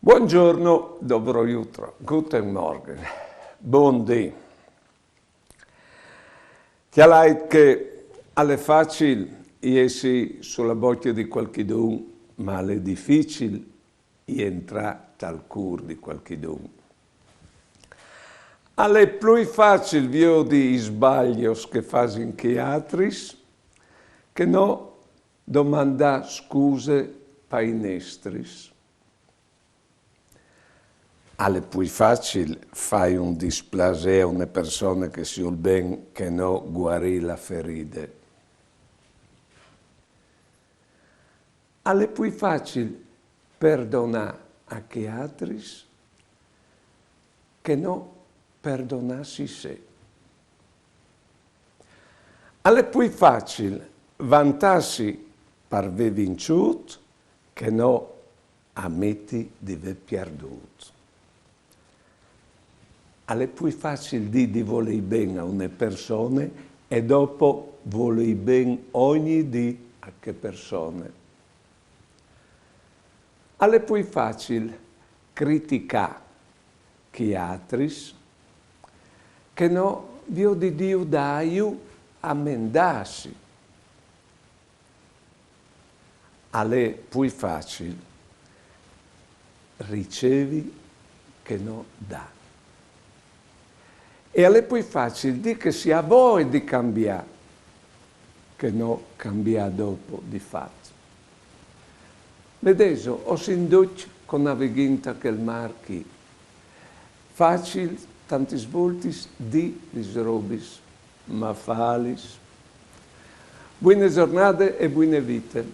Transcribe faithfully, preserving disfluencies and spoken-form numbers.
Buongiorno, dobro jutro, guten Morgen, bundì. Cjalait che al è facil jessi su la bocje di cualchidun, ma al è dificil jentrâ tal cûr di cualchidun. Al è plui facil viodi i sbalios che a fasin chei altris che no domandâ scuse pai nestris. Al è plui facil fâi un displasê a une persone che si vûl ben che no guarî la feride. Al è plui facil perdonâ a chei altris che no perdonâsi se. Al è plui facil vantâsi par vê vinçût che no ameti di vê pierdût. Al è plui facil dî di volêi ben a une persone e dopo volêi ben ogni dì a chê persone. Al è plui facil criticâ chei altris che no viodi di judâju a amendâsi. Al è plui facil ricevi che no dâ. E al è plui facil dî che si à voie di cambiâ che no cambiâ dopo di fat. Vedêso, o sin ducj che o navighin ta chel mâr chi. Facil tantis voltis dî lis robis, ma fâlis. Buine zornade e buine vite.